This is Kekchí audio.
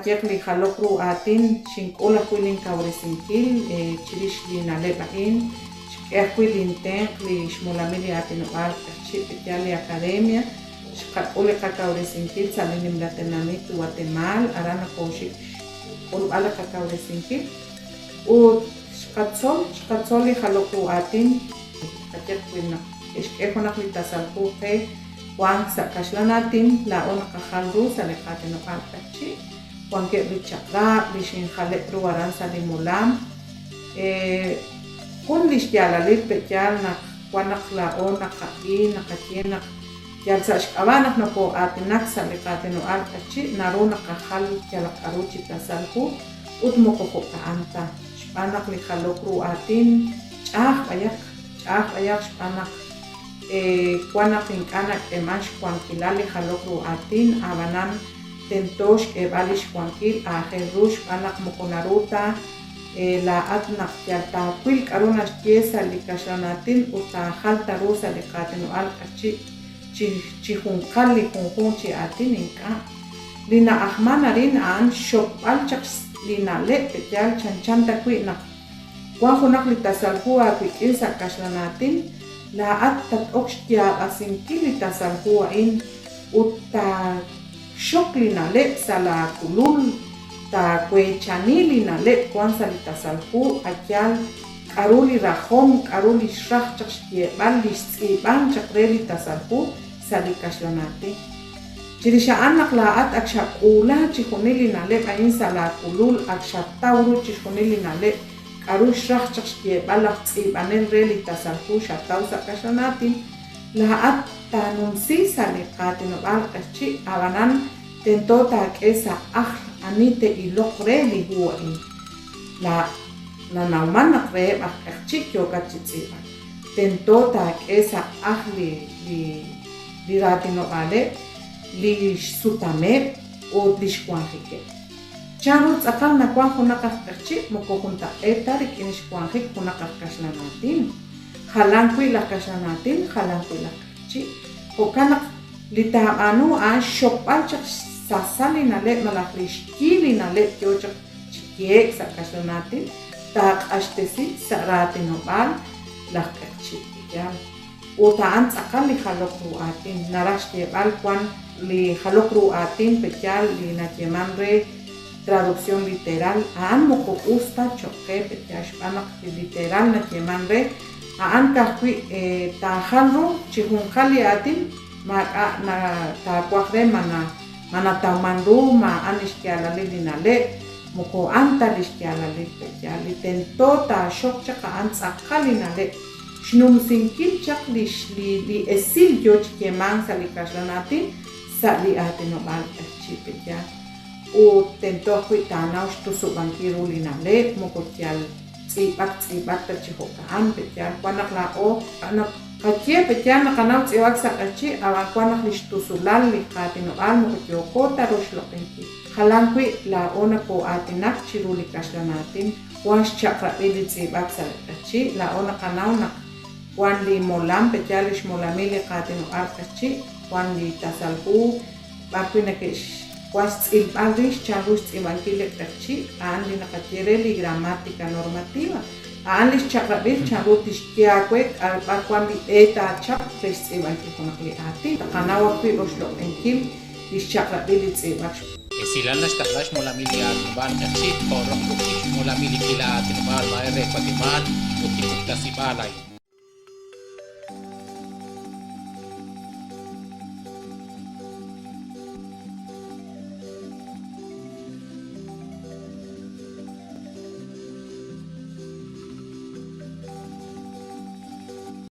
Qayehaq li jalok ru aatin, xink'ul ajwi' linkawresinkil chirix li na'leb' a'in, xk'e ajwi' lintenq' li xmolamil li aatinob'aal Q'eqchi' Pe'yaal li Academia, xqak'ul li qakawresinkil sa' li nimla tenamit Watemaal, aran nakooxik xk'ulb'al li qakawresinkil ut xqatzol, xqatzol li jalok ru aatin, qayehaq wi naq ke'xk'e junaq li tasal hu qe Wank sa' kaxlan aatin, laa'o naqajal ru sa' li qaatinob'aal q'eqchi'. Wankeb' li chaq'rab' li xinjaleb' ru aran sa' li molam. Jun li xyaalalil pe'yaal naq wan naq laa'o naqab'i, naqaye naq yal sa' xk'ab'a' naq nokoo'aatinak sa' li qaatinob'aal q'eqchi' naru naqajal yalaq k'aru chi tasal hu ut moko jo'ka'an ta, xb'aan naq li jalok ru aatin ch'a'aj b'ayaq, ch'a'aj b'ayaq xb'aan naq Wan naq ink'a' nak'eeman xwankilal li jalok ru aatin, a'b'anan tento xk'eeb'al lix wankil aajel ru xb'aan naq moko naru ta laa'at naq yal taawil k'a'ru naxye sa' li kaxlan aatin ut taajal ta ru sa' li qaatinob'aal q'eqchi' chi chi junqal li junjunq chi aatin ink'a'. Li na'ajman arin a'an xxokb'al chaq li na'leb' pe'yaal chanchan ta wi' naq Wan junaq li tasal hu aawik'in sa' kaxlan aatin, laa'at tat-ok xyaab'asinkil li tasal hu a'in ut taaxok li na'leb' sa' laakulul, taaweechani li na'leb' wan sa' li tasal hu a yaal k'a'ru li rajom, k'a'ru li xraj chaq xyeeb'al li xtz'iib'ank chaq re li tasal hu sa' li kaxlan aatin. Chirix a'an naq laa'at ak xak'uula chixjunil li na'leb' a'in sa' laakulul, ak xataw ru chixjunil li na'leb' k'a'ru xraj chaq xyeeb'al laj tz'iib'anel re li tasal hu xataw sa' kaxlan aatin, laa'at taanumsi sa' li qaatinob'aal q'eqchi', a'b'anan tento taak'e sa' ajl ani te'iloq re li hu a'in. Laa nanawman naq reheb' aj q'eqchi' yookat chi tz'iib'ak. Tento taak'e sa' ajl li li li raatinob'aaleb', li xsutameb' ut li xwanjikeb'. Chanru tz'aqal nawank junaq aj q'eqchi' moko juntaq'eet ta rik'in xwanjik junaq aj kaxlan aatin. Jalan wi' laj kaxlan aatin, jalan wi' laj q'eqchi'. Jo'kan naq li taab'aanu a'an xxokb'al chaq xsasal li na'leb' malaj li xyi li na'leb' yoo chaq chi yehe'k sa' kaxlan aatin, taaq'axtesi sa' raatinob'aal laj q'eqchi'. Yaal. Ut a'an tz'aqal li jalok ru aatin. Naraj xyeeb'al wan li jalok ru aatin pe yaal li nayeeman re traducción literal, a'an moko us ta cho'q qe pe yaal xb'aan naq li literal nayeeman re a'an ka'ajwi' taajal ru chi junqal li aatin maak'a' na taawaj re ma na ma natawman ru ma a'an li xyaalalil li na'leb', moko a'an ta li xyaalalil pe yaal. Li tento taaxok chaq a'an tz'aqal li na'leb'. Xnumsinkil chaq li li esil yo chi yeemank sa' li kaxlan aatin sa' li aatinob'aal q'eqchi' pe'yaal. Ut tento ajwi' taanaw xtusub'ankil ru li na'leb', moko yal tz'iib'ak tz'iib'ak ta chi jo'ka'an pe'yaal. Wan naq laa'o naqaye pe'yaal naqanaw tz'iib'ak sa' q'eqchi', ab'an wan naq li xtusulal li qaatinob'aal moko yooko ta roxloq'inkil. Jalan wi' laa'o nakoo'aatinak chiru li kaxlan aatin. Wan xchaq'rab'il li tz'iib'ak sa' li q'eqchi', laa'o naqanaw naq wan li molam, pe'yaal li xmolamil li qaatinob'aal q'eqchi', wan li tasal hu b'ar wi' nake'x wan xtz'ilb'al rix chan ru xtz'iib'ankil li q'eqchi', a'an li naqaye re li gramática normativa, a'an li xchaq'rab'il chan ru tixye aawe k'a'ru b'ar wan li b'e taachap re xtz'iib'ankil junaq li aatin. Taqanaw ajwi' roxloq'inkil li xchaq'rab'il li tz'iib'ak. Esilal naxtaqla xmolamil li aatinob'aal Q'eqchi' jo' roq ruq'il xmolamil li k'iila aatinob'aal Maer re Watemaal ut li puktasib'aal a'in.